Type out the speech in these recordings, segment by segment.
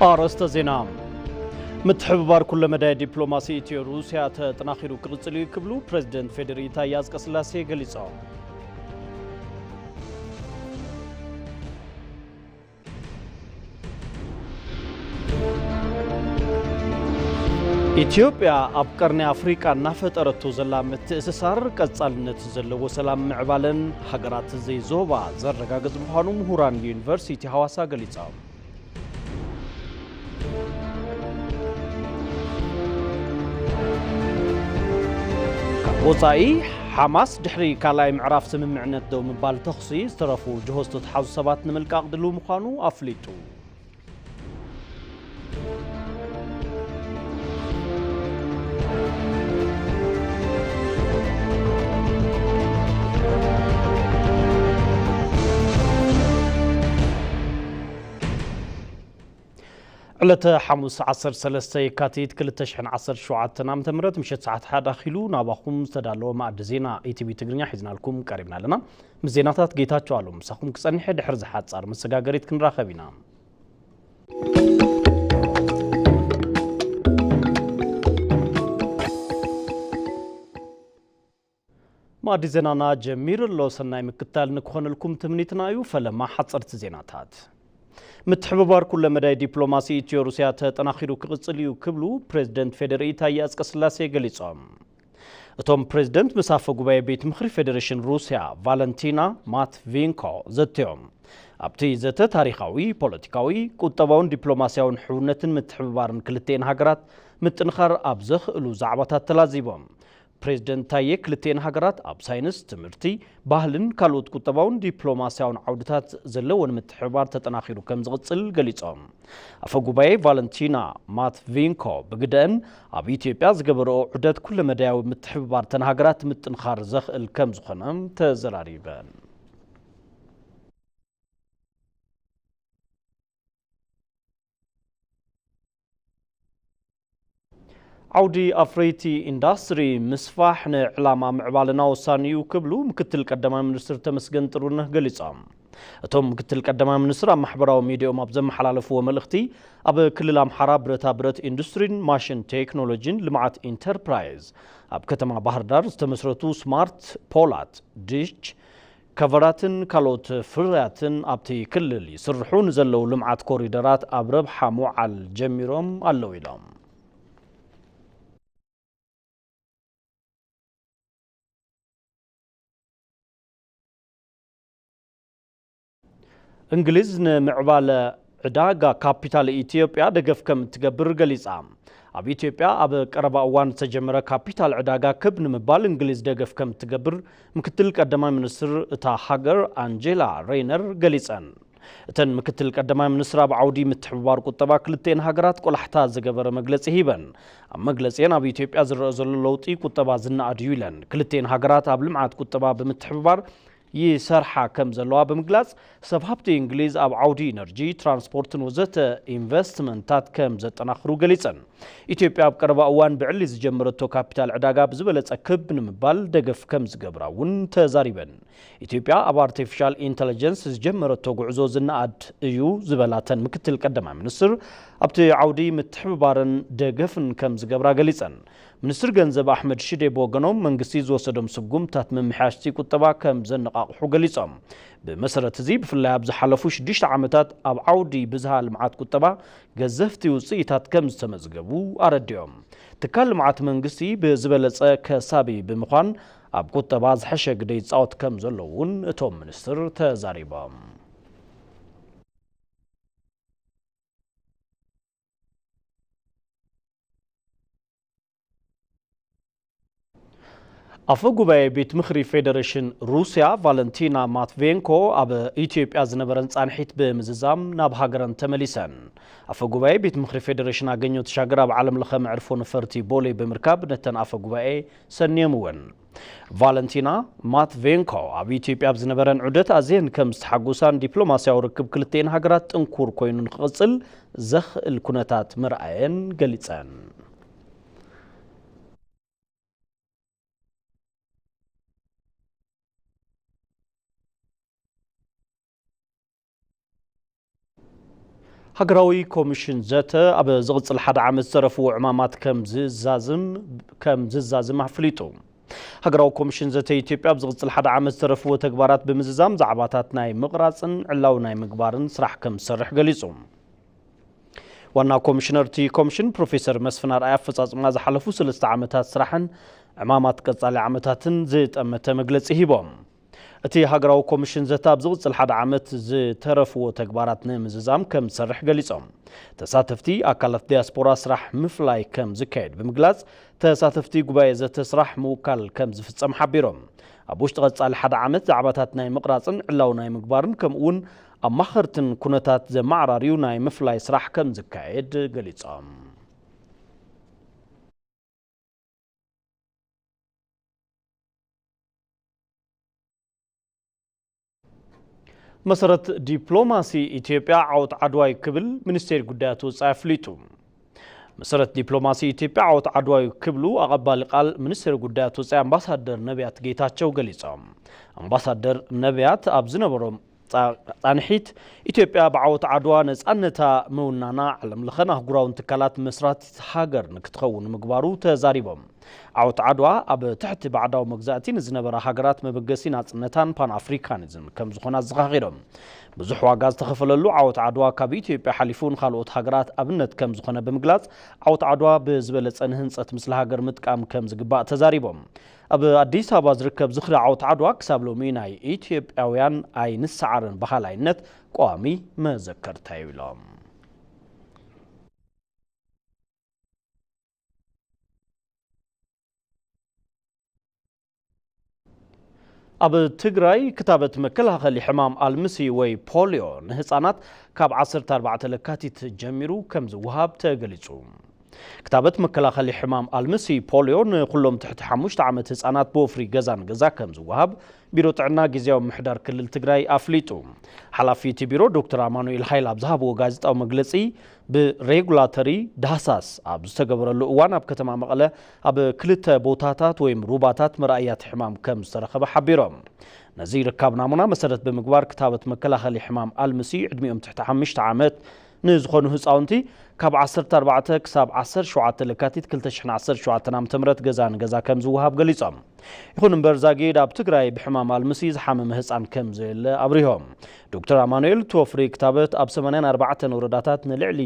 ኣርእስተ ዜና። ምትሕብባር ኩለመዳይ ዲፕሎማሲ ኢትዮ ሩስያ ተጠናኺሩ ክቕጽል እዩ ክብሉ ፕሬዚደንት ፌዴሪ ታዬ ኣጽቀስላሴ ገሊጾም። ኢትዮጵያ ኣብ ቀርኒ ኣፍሪቃ እናፈጠረቶ ዘላ ምትእስሳር ቀጻልነት ዘለዎ ሰላም ምዕባለን ሃገራት ዘይዞባ ዘረጋግጽ ምዃኑ ምሁራን ዩኒቨርሲቲ ሃዋሳ ገሊጾም። ካብ ወጻኢ፣ ሓማስ ድሕሪ ካልኣይ ምዕራፍ ስምምዕነት ደው ምባል ተኹሲ ዝተረፉ ጅሆ ዝተትሓዙ ሰባት ንምልቃቕ ድሉው ምዃኑ ኣፍሊጡ። ዕለተ ሓሙስ ዓሰርተ ሰለስተ የካቲት ክልተ ሽሕን ዓሰርተ ሸውዓተን ዓመተ ምህረት ምሸት ሰዓት ሓደ ኣኺሉ ናባኹም ዝተዳለወ ማእዲ ዜና ኢቲቪ ትግርኛ ሒዝናልኩም ቀሪብና ኣለና። ምስ ዜናታት ጌታቸው ኣሎም ምሳኹም ክጸንሐ ድሕሪ ዝሓጻር መሰጋገሪት ክንራኸብ ኢና። ማእዲ ዜናና ጀሚሩ ኣሎ። ሰናይ ምክትታል ንክኾነልኩም ትምኒትና እዩ። ፈለማ ሓጸርቲ ዜናታት። ምትሕብባር ኩለመዳይ ዲፕሎማሲ ኢትዮ ሩስያ ተጠናኺሩ ክቕጽል እዩ ክብሉ ፕሬዚደንት ፌዴሪ ታዬ ኣጽቀስላሴ ገሊጾም። እቶም ፕሬዚደንት ምስ ኣፈ ጉባኤ ቤት ምኽሪ ፌዴሬሽን ሩስያ ቫለንቲና ማትቪንኮ ዘትዮም። ኣብቲ ዘተ ታሪኻዊ፣ ፖለቲካዊ፣ ቁጠባውን ዲፕሎማስያውን ሕውነትን ምትሕብባርን ክልቲኤን ሃገራት ምጥንኻር ኣብ ዘኽእሉ ዛዕባታት ተላዚቦም። ፕሬዚደንት ታዬ ክልቲኤን ሃገራት ኣብ ሳይንስ፣ ትምህርቲ፣ ባህልን ካልኦት ቁጠባውን ዲፕሎማስያውን ዓውድታት ዘለወን ምትሕብባር ተጠናኺሩ ከም ዝቕጽል ገሊጾም። ኣፈ ጉባኤ ቫለንቲና ማትቪንኮ ብግደአን ኣብ ኢትዮጵያ ዝገበረኦ ዑደት ኩለመዳያዊ ምትሕብባር ተን ሃገራት ምጥንኻር ዘኽእል ከም ዝኾነ ተዘራሪበን። ዓውዲ ኣፍረይቲ ኢንዳስትሪ ምስፋሕ ንዕላማ ምዕባለና ወሳኒ እዩ ክብሉ ምክትል ቀዳማይ ሚኒስትር ተመስገን ጥሩነህ ገሊጾም። እቶም ምክትል ቀዳማይ ሚኒስትር ኣብ ማሕበራዊ ሚዲያኦም ኣብ ዘመሓላለፍዎ መልእኽቲ፣ ኣብ ክልል ኣምሓራ ብረታ ብረት ኢንዱስትሪን ማሽን ቴክኖሎጂን ልምዓት ኢንተርፕራይዝ ኣብ ከተማ ባህር ዳር ዝተመስረቱ ስማርት ፖላት፣ ዲች ከቨራትን ካልኦት ፍርያትን ኣብቲ ክልል ይስርሑ ንዘለዉ ልምዓት ኮሪደራት ኣብ ረብሓ ምውዓል ጀሚሮም ኣለዉ ኢሎም። እንግሊዝ ንምዕባለ ዕዳጋ ካፒታል ኢትዮጵያ ደገፍ ከም እትገብር ገሊጻ። ኣብ ኢትዮጵያ ኣብ ቀረባ እዋን ዝተጀመረ ካፒታል ዕዳጋ ክብ ንምባል እንግሊዝ ደገፍ ከም እትገብር ምክትል ቀዳማይ ሚኒስትር እታ ሃገር ኣንጀላ ሬይነር ገሊጸን። እተን ምክትል ቀዳማይ ሚኒስትር ኣብ ዓውዲ ምትሕብባር ቁጠባ ክልቲኤን ሃገራት ቆላሕታ ዝገበረ መግለጺ ሂበን። ኣብ መግለጺአን ኣብ ኢትዮጵያ ዝረአ ዘሎ ለውጢ ቁጠባ ዝነኣድ እዩ ኢለን። ክልቲኤን ሃገራት ኣብ ልምዓት ቁጠባ ብምትሕብባር ይሰርሓ ከም ዘለዋ ብምግላጽ፣ ሰብ ሃብቲ እንግሊዝ ኣብ ዓውዲ ኢነርጂ፣ ትራንስፖርትን ወዘተ ኢንቨስትመንታት ከም ዘጠናኽሩ ገሊጸን። ኢትዮጵያ ኣብ ቀረባ እዋን ብዕሊ ዝጀመረቶ ካፒታል ዕዳጋ ብዝበለጸ ክብ ንምባል ደገፍ ከም ዝገብራ እውን ተዛሪበን። ኢትዮጵያ ኣብ ኣርቲፊሻል ኢንተለጀንስ ዝጀመረቶ ጉዕዞ ዝነኣድ እዩ ዝበላተን ምክትል ቀዳማይ ሚኒስትር፣ ኣብቲ ዓውዲ ምትሕብባርን ደገፍን ከም ዝገብራ ገሊጸን። ሚኒስትር ገንዘብ ኣሕመድ ሽዴ ብወገኖም፣ መንግስቲ ዝወሰዶም ስጉምታት ምምሕያሽቲ ቁጠባ ከም ዘነቓቕሑ ገሊጾም። ብመሰረት እዚ፣ ብፍላይ ኣብ ዝሓለፉ ሽዱሽተ ዓመታት ኣብ ዓውዲ ብዝሃ ልምዓት ቁጠባ ገዘፍቲ ውጽኢታት ከም ዝተመዝገቡ ኣረዲኦም። ትካል ልምዓት መንግስቲ ብዝበለጸ ከሳቢ ብምዃን፣ ኣብ ቁጠባ ዝሐሸ ግደ ይጻወት ከም ዘሎ እውን እቶም ሚኒስትር ተዛሪቦም። ኣፈ ጉባኤ ቤት ምኽሪ ፌዴሬሽን ሩስያ ቫለንቲና ማትቬንኮ ኣብ ኢትዮጵያ ዝነበረን ጻንሒት ብምዝዛም ናብ ሃገረን ተመሊሰን። ኣፈ ጉባኤ ቤት ምኽሪ ፌዴሬሽን ኣገኘሁ ተሻገር ኣብ ዓለም ለኸ መዕርፎ ነፈርቲ ቦሌ ብምርካብ ነተን ኣፈ ጉባኤ ሰንዮምወን። ቫለንቲና ማትቬንኮ ኣብ ኢትዮጵያ ኣብ ዝነበረን ዑደት ኣዝየን ከም ዝተሓጎሳን ዲፕሎማስያዊ ርክብ ክልቲኤን ሃገራት ጥንኩር ኮይኑ ንክቕጽል ዘኽእል ኩነታት ምርኣየን ገሊጸን። ሃገራዊ ኮሚሽን ዘተ ኣብ ዝቕጽል ሓደ ዓመት ዝተረፍዎ ዕማማት ከም ዝዛዝም ከም ዝዛዝም ኣፍሊጡ። ሃገራዊ ኮሚሽን ዘተ ኢትዮጵያ ኣብ ዝቕጽል ሓደ ዓመት ዝተረፍዎ ተግባራት ብምዝዛም ዛዕባታት ናይ ምቕራጽን ዕላዊ ናይ ምግባርን ስራሕ ከም ዝሰርሕ ገሊጹ። ዋና ኮሚሽነር እቲ ኮሚሽን ፕሮፌሰር መስፍን ኣርኣያ ኣፈጻጽማ ዝሓለፉ ሰለስተ ዓመታት ስራሕን ዕማማት ቀጻሊ ዓመታትን ዝጠመተ መግለጺ ሂቦም። እቲ ሃገራዊ ኮሚሽን ዘተ ኣብ ዝቕጽል ሓደ ዓመት ዝተረፍዎ ተግባራት ንምዝዛም ከም ዝሰርሕ ገሊጾም። ተሳተፍቲ ኣካላት ዲያስፖራ ስራሕ ምፍላይ ከም ዝካየድ ብምግላጽ፣ ተሳተፍቲ ጉባኤ ዘተ ስራሕ ምውካል ከም ዝፍጸም ሓቢሮም። ኣብ ውሽጢ ቀጻሊ ሓደ ዓመት ዛዕባታት ናይ ምቕራጽን ዕላዊ ናይ ምግባርን ከምኡ እውን ኣማኸርትን ኩነታት ዘመዓራርዩ ናይ ምፍላይ ስራሕ ከም ዝካየድ ገሊጾም። መሰረት ዲፕሎማሲ ኢትዮጵያ ዓወት ዓድዋ እዩ ክብል ሚኒስቴር ጉዳያት ወጻኢ ኣፍሊጡ። መሰረት ዲፕሎማሲ ኢትዮጵያ ዓወት ዓድዋ እዩ ክብሉ ኣቐባሊ ቃል ሚኒስቴር ጉዳያት ወጻኢ ኣምባሳደር ነቢያት ጌታቸው ገሊጾም። ኣምባሳደር ነቢያት ኣብ ዝነበሮም ጻ-፣ ጻንሒት፣ ኢትዮጵያ ብዓወት ዓድዋ ነጻነታ ምውናና ዓለም ለኸን ኣህጉራውን ትካላት መስራቲት ሃገር ንክትኸውን ምግባሩ ተዛሪቦም። ዓወት ዓድዋ ኣብ ትሕቲ ባዕዳዊ መግዛእቲ ንዝነበራ ሃገራት መበገሲ ናጽነታን ፓን ኣፍሪካኒዝም ከም ዝኾነ ኣዘኻኺሮም። ብዙሕ ዋጋ ዝተኸፈለሉ ዓወት ዓድዋ ካብ ኢትዮጵያ ሓሊፉ ንኻልኦት ሃገራት ኣብነት ከም ዝኾነ ብምግላጽ፣ ዓወት ዓድዋ ብዝበለጸ ንህንጸት ምስሊ ሃገር ምጥቃም ከም ዝግባእ ተዛሪቦም። ኣብ ኣዲስ ኣበባ ዝርከብ ዝኽሪ ዓወት ዓድዋ ክሳብ ሎሚ ናይ ኢትዮጵያውያን ኣይንሰዓርን በሃላይነት ቀዋሚ መዘከርታ እዩ ኢሎም። ኣብ ትግራይ ክታበት መከላኸሊ ሕማም ኣልምሲ ወይ ፖሊዮ ንህፃናት ካብ ዓሰርተ ኣርባዕተ ለካቲት ጀሚሩ ከም ዝወሃብ ተገሊፁ። ክታበት መከላኸሊ ሕማም ኣልምሲ ፖሊዮ ንኩሎም ትሕቲ ሓሙሽተ ዓመት ህፃናት ብወፍሪ ገዛ ንገዛ ከም ዝወሃብ ቢሮ ጥዕና ግዝያዊ ምምሕዳር ክልል ትግራይ ኣፍሊጡ። ሓላፊ እቲ ቢሮ ዶክተር ኣማኑኤል ሃይለ ኣብ ዝሃብዎ ጋዜጣዊ መግለፂ፣ ብሬጉላተሪ ዳህሳስ ኣብ ዝተገበረሉ እዋን ኣብ ከተማ መቐለ ኣብ ክልተ ቦታታት ወይም ሩባታት መርኣያ እቲ ሕማም ከም ዝተረኸበ ሓቢሮም። ነዚ ርካብ ናሙና መሰረት ብምግባር ክታበት መከላኸሊ ሕማም ኣልምሲ ዕድሚኦም ትሕቲ ሓሙሽተ ዓመት ንዝኾኑ ህፃውንቲ ካብ ዓሰርተ ኣርባዕተ ክሳብ ዓሰርተ ሸውዓተ ለካቲት ክልተ ሽሕን ዓሰርተ ሸውዓተን ዓመተ ምህረት ገዛ ንገዛ ከም ዝወሃብ ገሊጾም። ይኹን እምበር ዛጊድ ኣብ ትግራይ ብሕማም ኣልምሲ ዝሓመመ ህፃን ከም ዘየለ ኣብሪሆም። ዶክተር ኣማኑኤል እቲ ወፍሪ ክታበት ኣብ ሰማንያን ኣርባዕተን ወረዳታት ንልዕሊ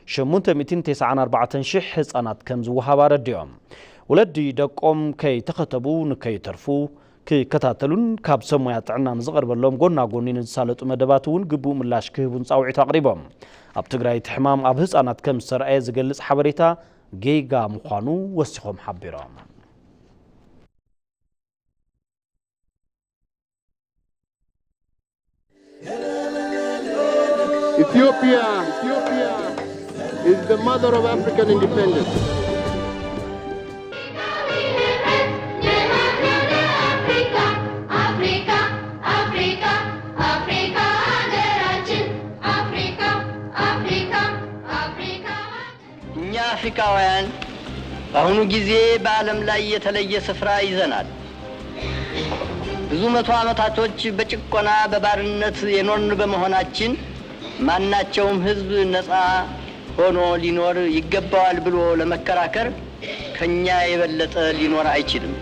ሸሞንተ ሚእትን ተስዓን ኣርባዕተን ሽሕ ህፃናት ከም ዝወሃብ ኣረዲኦም። ወለዲ ደቆም ከይተኸተቡ ንከይተርፉ ክከታተሉን ካብ ሰብ ሞያ ጥዕና ንዝቐርበሎም ጎና ጎኒ ንዝሳለጡ መደባት እውን ግቡእ ምላሽ ክህቡን ጻውዒት ኣቕሪቦም። ኣብ ትግራይ እቲ ሕማም ኣብ ህፃናት ከም ዝተረኣየ ዝገልጽ ሓበሬታ ጌጋ ምዃኑ ወሲኾም ሓቢሮም። Ethiopia, Ethiopia is the mother of African independence. እኛ አፍሪካውያን በአሁኑ ጊዜ በዓለም ላይ የተለየ ስፍራ ይዘናል። ብዙ መቶ ዓመታቶች በጭቆና በባርነት የኖርን በመሆናችን ማናቸውም ህዝብ ነፃ ሆኖ ሊኖር ይገባዋል ብሎ ለመከራከር ከኛ የበለጠ ሊኖር አይችልም።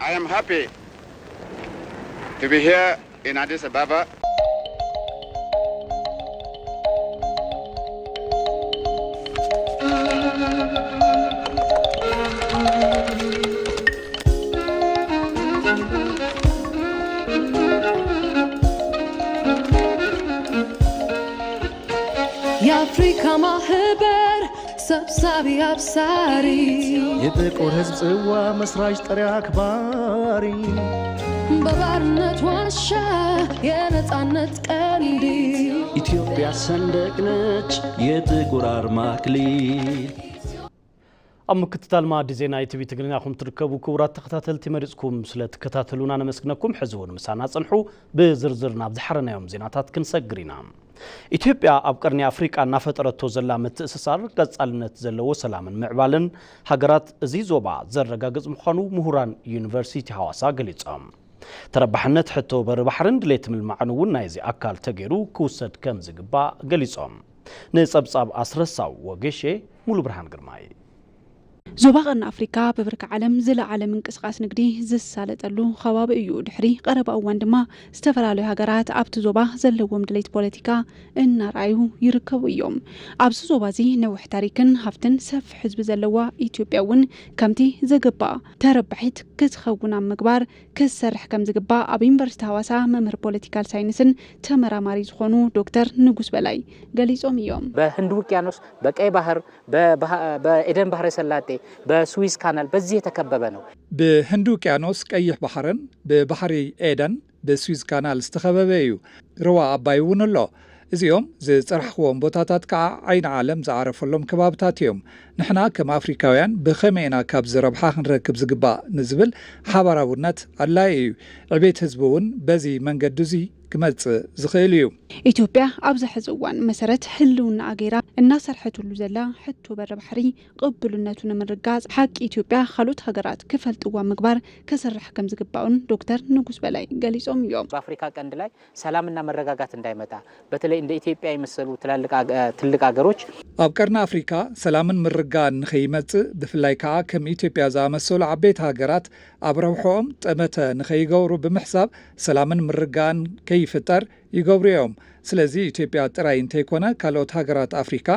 I am happy to be here in Addis Ababa. የአፍሪካ ማህበር ሰብሳቢ አብሳሪ፣ የጥቁር ህዝብ ጽዋ መስራች ጠሪ አክባሪ፣ በባርነት ዋሻ የነጻነት ቀንዲ፣ ኢትዮጵያ ሰንደቅ ነች የጥቁር አርማ አክሊል። ኣብ ምክትታል ማዕዲ ዜና ኢቲቪ ትግርኛ ኹም ትርከቡ ክቡራት ተኸታተልቲ፣ መሪጽኩም ስለ ትከታተሉና ነመስግነኩም። ሕዚ እውን ምሳና ጽንሑ። ብዝርዝር ናብ ዝሓረናዮም ዜናታት ክንሰግር ኢና። ኢትዮጵያ ኣብ ቀርኒ ኣፍሪቃ እናፈጠረቶ ዘላ ምትእስሳር ቀጻልነት ዘለዎ ሰላምን ምዕባለን ሃገራት እዚ ዞባ ዘረጋግጽ ምዃኑ ምሁራን ዩኒቨርሲቲ ሃዋሳ ገሊጾም። ተረባሕነት ሕቶ በሪ ባሕርን ድሌት ምልማዕን እውን ናይዚ ኣካል ተገይሩ ክውሰድ ከም ዝግባእ ገሊጾም። ንጸብጻብ ኣስረሳው ወገሼ ሙሉ ብርሃን ግርማይ። ዞባ ቀርኒ ኣፍሪካ ብብርኪ ዓለም ዝለዓለ ምንቅስቃስ ንግዲ ዝሳለጠሉ ከባቢ እዩ። ድሕሪ ቀረባ እዋን ድማ ዝተፈላለዩ ሃገራት ኣብቲ ዞባ ዘለዎም ድሌት ፖለቲካ እናረኣዩ ይርከቡ እዮም። ኣብዚ ዞባ እዚ ነዊሕ ታሪክን ሃፍትን ሰፊሕ ህዝቢ ዘለዋ ኢትዮጵያ እውን ከምቲ ዝግባእ ተረባሒት ክትኸውን ኣብ ምግባር ክትሰርሕ ከም ዝግባእ ኣብ ዩኒቨርሲቲ ሃዋሳ መምህር ፖለቲካል ሳይንስን ተመራማሪ ዝኾኑ ዶክተር ንጉስ በላይ ገሊጾም እዮም። በህንድ ውቅያኖስ፣ በቀይ ባህር፣ በባህ- በኤደን ባህረ ሰላጤ፣ በስዊዝ ካናል በዚህ የተከበበ ነው። ብህንዲ ውቅያኖስ፣ ቀይሕ ባሕርን ብባሕሪ ኤደን ብስዊዝ ካናል ዝተኸበበ እዩ። ርዋ ኣባይ እውን ኣሎ። እዚኦም ዝፀራሕኽዎም ቦታታት ከዓ ዓይኒ ዓለም ዝዓረፈሎም ከባብታት እዮም። ንሕና ከም ኣፍሪካውያን ብኸመይ ኢና ካብዚ ረብሓ ክንረክብ ዝግባእ ንዝብል ሓባራውነት ኣድላይ እዩ። ዕቤት ህዝቢ እውን በዚ መንገዲ እዚ ክመፅእ ዝኽእል እዩ። ኢትዮጵያ ኣብዚ ሕዚ እዋን መሰረት ህልውና ኣገይራ እናሰርሐትሉ ዘላ ሕቶ በሪ ባሕሪ ቅቡልነቱ ንምርጋፅ ሓቂ ኢትዮጵያ ካልኦት ሃገራት ክፈልጥዋ ምግባር ክስራሕ ከም ዝግባኡን ዶክተር ንጉስ በላይ ገሊፆም እዮም። በአፍሪካ ቀንድ ላይ ሰላምና መረጋጋት እንዳይመጣ በተለይ እንደ ኢትዮጵያ የመሰሉ ትላልቅ አገ- ትልቅ አገሮች ኣብ ቀርኒ ኣፍሪካ ሰላምን ምርጋን ንኸይመፅእ ብፍላይ ከዓ ከም ኢትዮጵያ ዝኣመሰሉ ዓበይቲ ሃገራት ኣብ ረብሕኦም ጠመተ ንኸይገብሩ ብምሕሳብ ሰላምን ምርጋን ከይፍጠር ይገብሩ እዮም። ስለዚ ኢትዮጵያ ጥራይ እንተይኮነ ካልኦት ሃገራት ኣፍሪካ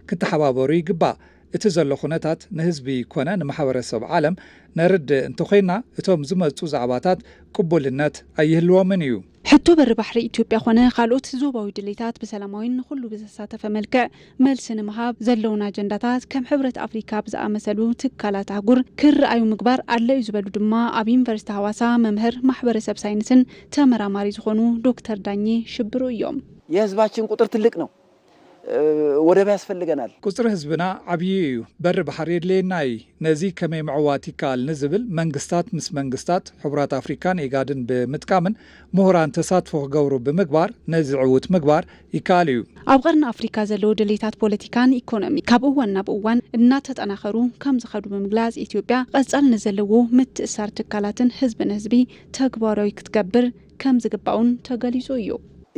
ክተሓባበሩ ይግባእ። እቲ ዘሎ ኩነታት ንህዝቢ ኮነ ንማሕበረሰብ ዓለም ነርድእ እንተኾይና እቶም ዝመፁ ዛዕባታት ቅቡልነት ኣይህልዎምን እዩ። ሕቶ በሪ ባሕሪ ኢትዮጵያ ኾነ ካልኦት ዞባዊ ድሌታት ብሰላማዊን ንኹሉ ብዘሳተፈ መልክዕ መልሲ ንምሃብ ዘለውን ኣጀንዳታት ከም ሕብረት ኣፍሪካ ብዝኣመሰሉ ትካላት ኣህጉር ክረኣዩ ምግባር ኣለ እዩ ዝበሉ ድማ ኣብ ዩኒቨርሲቲ ሃዋሳ መምህር ማሕበረሰብ ሳይንስን ተመራማሪ ዝኾኑ ዶክተር ዳኜ ሽብሩ እዮም። የህዝባችን ቁጥር ትልቅ ነው። ወደብ ያስፈልገናል። ቁፅሪ ህዝብና ዓብዪ እዩ። በሪ ባሕሪ የድልየና እዩ። ነዚ ከመይ ምዕዋት ይከኣል ንዝብል መንግስታት ምስ መንግስታት ሕቡራት ኣፍሪካን ኢጋድን ብምጥቃምን ምሁራን ተሳትፎ ክገብሩ ብምግባር ነዚ ዕዉት ምግባር ይከኣል እዩ። ኣብ ቀርኒ ኣፍሪካ ዘለዉ ድሌታት ፖለቲካን ኢኮኖሚ ካብ እዋን ናብ እዋን እናተጠናኸሩ ከም ዝኸዱ ብምግላፅ ኢትዮጵያ ቀፃልነት ዘለዎ ምትእሳር ትካላትን ህዝቢ ንህዝቢ ተግባራዊ ክትገብር ከም ዝግባኡን ተገሊፁ እዩ።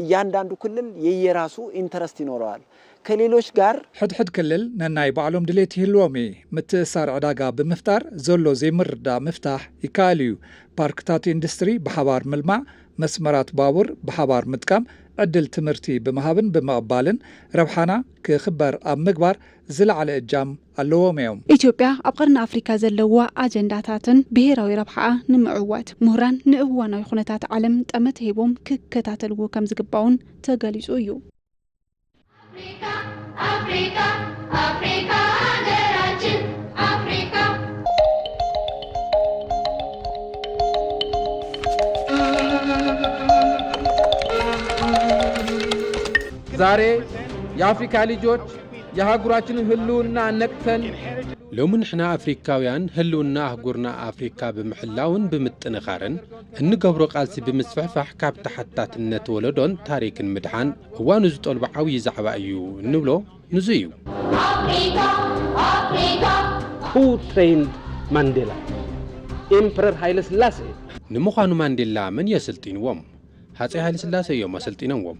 እያንዳንዱ ክልል የየራሱ ኢንተረስት ይኖረዋል ከሌሎች ጋር ሕድሕድ ክልል ነናይ ባዕሎም ድሌት ይህልዎም እዩ። ምትእሳር ዕዳጋ ብምፍጣር ዘሎ ዘይምርዳእ ምፍታሕ ይከኣል እዩ። ፓርክታት ኢንዱስትሪ ብሓባር ምልማዕ፣ መስመራት ባቡር ብሓባር ምጥቃም፣ ዕድል ትምህርቲ ብምሃብን ብምቕባልን ረብሓና ክኽበር ኣብ ምግባር ዝለዓለ እጃም ኣለዎም እዮም። ኢትዮጵያ ኣብ ቀርኒ ኣፍሪካ ዘለዋ ኣጀንዳታትን ብሄራዊ ረብሓኣ ንምዕዋት ምሁራን ንእዋናዊ ኩነታት ዓለም ጠመተ ሂቦም ክከታተልዎ ከም ዝግባውን ተገሊፁ እዩ። ዛሬ የአፍሪካ ልጆች የአህጉራችንን ህልውና ነቅተን ሎሚ ንሕና ኣፍሪካውያን ህልውና ኣህጉርና ኣፍሪካ ብምሕላውን ብምጥንኻርን እንገብሮ ቃልሲ ብምስፍሕፋሕ ካብ ተሓታትነት ወለዶን ታሪክን ምድሓን እዋኑ ዝጠልቦ ዓብዪ ዛዕባ እዩ እንብሎ ንዙ እዩ። Who trained Mandela? Emperor Haile Selassie. ንምዃኑ ማንዴላ መን እዩ ኣሰልጢንዎም? ሃፀይ ሃይለስላሴ እዮም ኣሰልጢኖምዎም።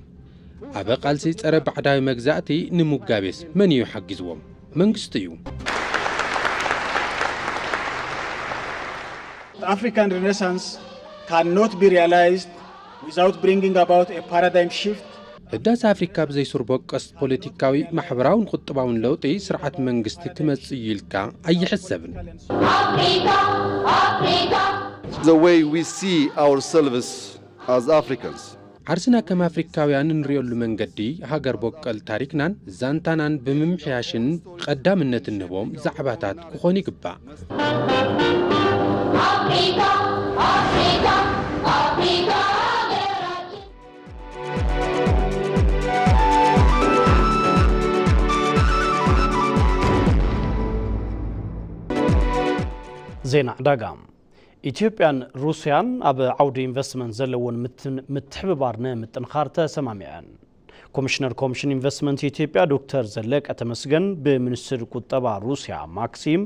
ኣብ ቃልሲ ፀረ ባዕዳዊ መግዛእቲ ንሙጋቤስ መን እዩ ሓጊዝዎም? መንግስቲ እዩ። African Renaissance cannot be realized without bringing about a paradigm shift. ህዳሰ ኣፍሪካ ብዘይሱር በቀስ ፖለቲካዊ፣ ማሕበራውን ቁጠባውን ለውጢ ስርዓት መንግስቲ ክመፅእ እዩ ኢልካ ኣይሕሰብን። The way we see ourselves as Africans. ዓርስና ከም ኣፍሪካውያን እንሪኦሉ መንገዲ፣ ሃገር በቀል ታሪክናን ዛንታናን ብምምሕያሽን ቀዳምነት እንህቦም ዛዕባታት ክኾኑ ይግባእ። ዜና ዕዳጋ። ኢትዮጵያን ሩስያን ኣብ ዓውዲ ኢንቨስትመንት ዘለወን ምትን- ምትሕብባር ንምጥንኻር ተሰማሚዐን። ኮሚሽነር ኮሚሽን ኢንቨስትመንት ኢትዮጵያ ዶክተር ዘለቀ ተመስገን ብሚኒስትር ቁጠባ ሩሲያ ማክሲም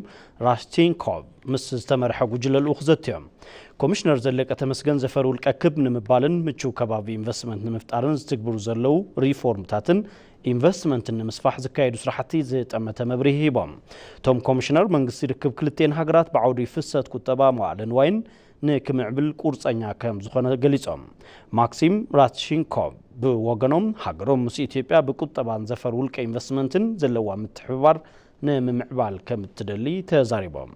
ራስቲንኮቭ ምስ ዝተመርሐ ጉጅለ ልኡኽ ዘትዮም። ኮሚሽነር ዘለቀ ተመስገን ዘፈር ውልቀ ክብ ንምባልን ምቹው ከባቢ ኢንቨስትመንት ንምፍጣርን ዝትግብሩ ዘለዉ ሪፎርምታትን ኢንቨስትመንትን ንምስፋሕ ዝካየዱ ስራሕቲ ዝጠመተ መብርሂ ሂቦም። እቶም ኮሚሽነር መንግስቲ ርክብ ክልቲኤን ሃገራት ብዓውዲ ፍሰት ቁጠባ መዋዕለ ንዋይን ንክምዕብል ቁርፀኛ ከም ዝኾነ ገሊጾም። ማክሲም ራትሺንኮቭ ብወገኖም ሃገሮም ምስ ኢትዮጵያ ብቁጠባን ዘፈር ውልቀ ኢንቨስትመንትን ዘለዋ ምትሕብባር ንምምዕባል ከም እትደሊ ተዛሪቦም።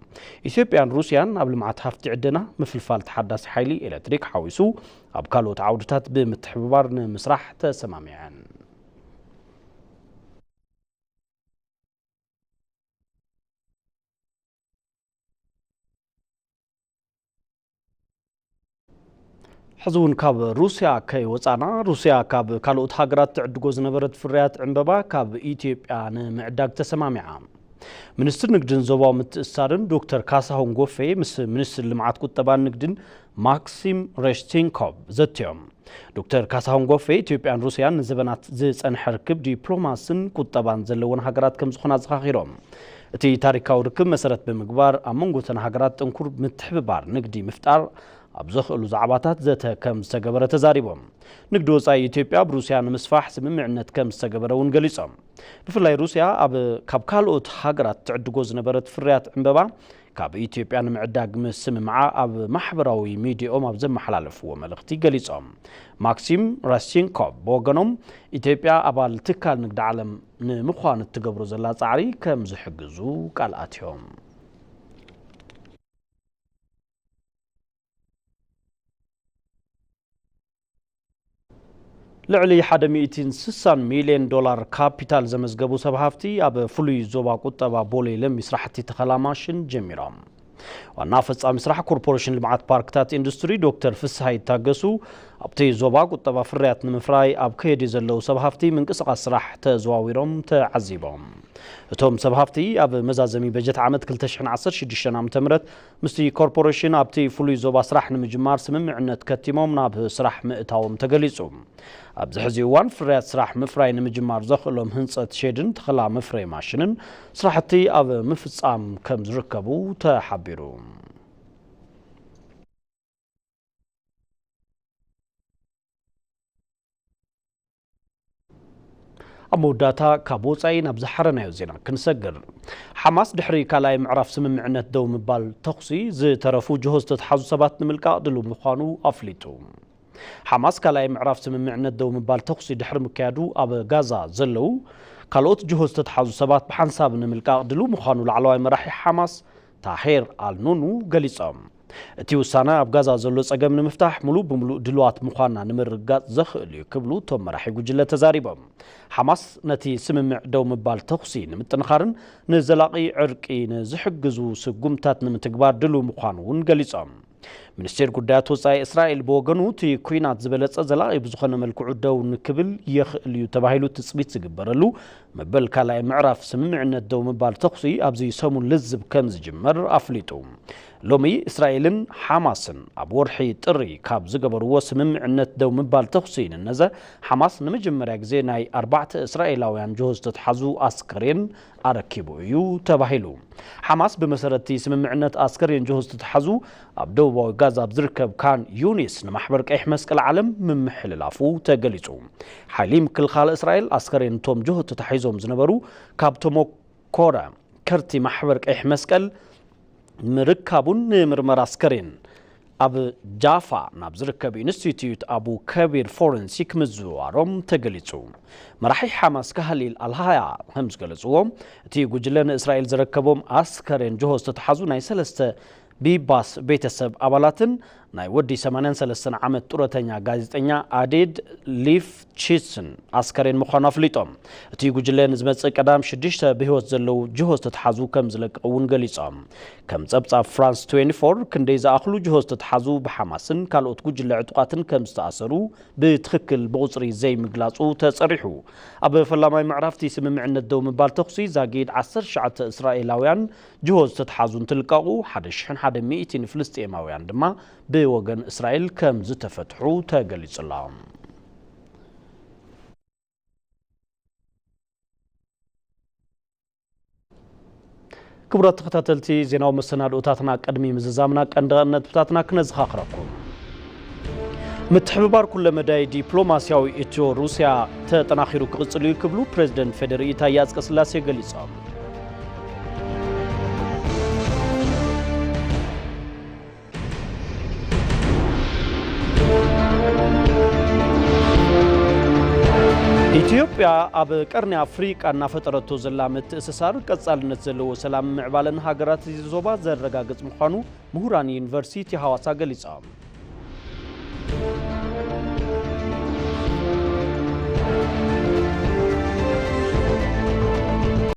ኢትዮጵያን ሩስያን ኣብ ልምዓት ሃፍቲ ዕደና፣ ምፍልፋል ተሓዳሲ ሓይሊ ኤሌክትሪክ ሓዊሱ ኣብ ካልኦት ዓውድታት ብምትሕብባር ንምስራሕ ተሰማሚዐን። ሕዚ እውን ካብ ሩስያ ከይወፃና፣ ሩስያ ካብ ካልኦት ሃገራት ትዕድጎ ዝነበረት ፍርያት ዕንበባ ካብ ኢትዮጵያ ንምዕዳግ ተሰማሚዓ። ሚኒስትር ንግድን ዞባዊ ምትእስሳርን ዶክተር ካሳሁን ጎፌ ምስ ሚኒስትር ልምዓት ቁጠባን ንግድን ማክሲም ሬሽቲንኮቭ ዘትዮም። ዶክተር ካሳሁን ጎፌ ኢትዮጵያን ሩስያን ንዘበናት ዝጸንሐ ርክብ ዲፕሎማስን ቁጠባን ዘለወን ሃገራት ከም ዝኾና ኣዘኻኺሮም። እቲ ታሪካዊ ርክብ መሰረት ብምግባር ኣብ መንጎ እተን ሃገራት ጥንኩር ምትሕብባር ንግዲ ምፍጣር ኣብ ዘኽእሉ ዛዕባታት ዘተ ከም ዝተገበረ ተዛሪቦም። ንግዲ ወጻኢ ኢትዮጵያ ብሩስያ ንምስፋሕ ስምምዕነት ከም ዝተገበረ እውን ገሊጾም። ብፍላይ ሩስያ ኣብ ካብ ካልኦት ሃገራት ትዕድጎ ዝነበረት ፍርያት ዕንበባ ካብ ኢትዮጵያ ንምዕዳግ ምስምምዓ ኣብ ማሕበራዊ ሚዲያኦም ኣብ ዘመሓላለፍዎ መልእኽቲ ገሊጾም። ማክሲም ራስቺንኮቭ ብወገኖም ኢትዮጵያ ኣባል ትካል ንግዲ ዓለም ንምዃን እትገብሮ ዘላ ጻዕሪ ከም ዝሕግዙ ቃል ኣትዮም። ልዕሊ ሓደ ሚእትን ስሳን ሚልዮን ዶላር ካፒታል ዘመዝገቡ ሰብ ሃፍቲ ኣብ ፍሉይ ዞባ ቁጠባ ቦሌ ለሚ ስራሕቲ ተኸላ ማሽን ጀሚሮም። ዋና ፈጻሚ ስራሕ ኮርፖሬሽን ልምዓት ፓርክታት ኢንዱስትሪ ዶክተር ፍስሃ ይታገሱ ኣብቲ ዞባ ቁጠባ ፍርያት ንምፍራይ ኣብ ከየዲ ዘለዉ ሰብ ሃፍቲ ምንቅስቓስ ስራሕ ተዘዋዊሮም ተዓዚቦም። እቶም ሰብ ሃፍቲ ኣብ መዛዘሚ በጀት ዓመት ክልተ ሽሕን ዓሰርተ ሽዱሽተን ዓመተ ምህረት ምስቲ ኮርፖሬሽን ኣብቲ ፍሉይ ዞባ ስራሕ ንምጅማር ስምምዕነት ከቲሞም ናብ ስራሕ ምእታዎም ተገሊጹ። ኣብዚ ሕዚ እዋን ፍርያት ስራሕ ምፍራይ ንምጅማር ዘኽእሎም ህንጸት ሼድን ተኸላ መፍረይ ማሽንን ስራሕቲ ኣብ ምፍጻም ከም ዝርከቡ ተሓቢሩ። ኣብ መወዳእታ ካብ ወጻኢ ናብ ዝሓረናዮ ዜና ክንሰግር። ሓማስ ድሕሪ ካልኣይ ምዕራፍ ስምምዕነት ደው ምባል ተኹሲ ዝተረፉ ጅሆ ዝተትሓዙ ሰባት ንምልቃቕ ድሉው ምዃኑ ኣፍሊጡ። ሓማስ ካልኣይ ምዕራፍ ስምምዕነት ደው ምባል ተኹሲ ድሕሪ ምክያዱ ኣብ ጋዛ ዘለዉ ካልኦት ጅሆ ዝተትሓዙ ሰባት ብሓንሳብ ንምልቃቕ ድሉው ምዃኑ ላዕለዋይ መራሒ ሓማስ ታሄር ኣልኑኑ ገሊጾም። እቲ ውሳነ ኣብ ጋዛ ዘሎ ጸገም ንምፍታሕ ሙሉእ ብምሉእ ድልዋት ምዃንና ንምርግጋጽ ዘኽእል እዩ ክብሉ እቶም መራሒ ጉጅለ ተዛሪቦም። ሓማስ ነቲ ስምምዕ ደው ምባል ተኹሲ ንምጥንኻርን ንዘላቒ ዕርቂ ንዝሕግዙ ስጉምታት ንምትግባር ድሉው ምዃኑ እውን ገሊጾም። ሚኒስቴር ጉዳያት ወጻኢ እስራኤል ብወገኑ እቲ ኲናት ዝበለጸ ዘላቒ ብዝኾነ መልክዑ ደው ንክብል የኽእል እዩ ተባሂሉ ትጽቢት ዝግበረሉ መበል ካልኣይ ምዕራፍ ስምምዕነት ደው ምባል ተኹሲ ኣብዚ ሰሙን ልዝብ ከም ዝጅመር ኣፍሊጡ። ሎሚ እስራኤልን ሓማስን ኣብ ወርሒ ጥሪ ካብ ዝገበርዎ ስምምዕነት ደው ምባል ተኹሲ ንነዘ ሓማስ ንመጀመርያ ግዜ ናይ ኣርባዕተ እስራኤላውያን ጅሆ ዝተትሓዙ ኣስከሬን ኣረኪቡ እዩ ተባሂሉ። ሓማስ ብመሰረት እቲ ስምምዕነት ኣስከሬን ጅሆ ዝተትሓዙ ኣብ ደቡባዊ ጋዛ ኣብ ዝርከብ ካን ዩኒስ ንማሕበር ቀይሕ መስቀል ዓለም ምምሕልላፉ ተገሊጹ። ሓይሊ ምክልኻል እስራኤል ኣስከሬን እቶም ጅሆ ተታሒዞም ዝነበሩ ካብ ተመኮረ ከርቲ ማሕበር ቀይሕ መስቀል ምርካቡን ንምርመራ ኣስከሬን ኣብ ጃፋ ናብ ዝርከብ ኢንስቲትዩት ኣቡ ከቢር ፎረንሲክ ምዝውዋሮም ተገሊጹ። መራሒ ሓማስ ካህሊል ኣልሃያ ከም ዝገለጽዎ፣ እቲ ጉጅለ ንእስራኤል ዘረከቦም ኣስከሬን ጅሆ ዝተትሓዙ ናይ ሰለስተ ቢባስ ቤተሰብ ኣባላትን ናይ ወዲ ሰማንያን ሰለስተን ዓመት ጡረተኛ ጋዜጠኛ ኣዴድ ሊፍ ቺስን ኣስከሬን ምዃኑ ኣፍሊጦም። እቲ ጉጅለ ንዝመጽእ ቀዳም ሽዱሽተ ብህይወት ዘለዉ ጅሆ ዝተትሓዙ ከም ዝለቅቕ እውን ገሊጾም። ከም ጸብጻብ ፍራንስ ትዌንቲ ፎር፣ ክንደይ ዝኣኽሉ ጅሆ ዝተትሓዙ ብሓማስን ካልኦት ጉጅለ ዕጡቓትን ከም ዝተኣሰሩ ብትኽክል ብቑጽሪ ዘይምግላጹ ተጸሪሑ። ኣብ ፈላማይ ምዕራፍ እቲ ስምምዕነት ደው ምባል ተኹሲ ዛጊድ ዓሰርተ ትሽዓተ እስራኤላውያን ጅሆ ዝተትሓዙ እንትልቀቑ፣ ሓደ ሽሕን ሓደ ሚእትን ፍልስጤማውያን ድማ ብወገን እስራኤል ከም ዝተፈትሑ ተገሊጹ ኣሎ። ክቡራት ተኸታተልቲ ዜናዊ መሰናድኦታትና፣ ቅድሚ ምዝዛምና ቀንዲ ነጥብታትና ክነዘኻኽረኩም። ምትሕብባር ኩለመዳይ ዲፕሎማስያዊ ኢትዮ ሩስያ ተጠናኺሩ ክቕጽል እዩ ክብሉ ፕሬዝደንት ፌዴሪኢ ታዬ ኣጽቀስላሴ ገሊጾም። ኢትዮጵያ ኣብ ቀርኒ ኣፍሪቃ እናፈጠረቶ ዘላ ምትእስሳር ቀጻልነት ዘለዎ ሰላም ምዕባለን ሃገራት እዚ ዞባ ዘረጋግጽ ምዃኑ ምሁራን ዩኒቨርሲቲ ሃዋሳ ገሊጾም።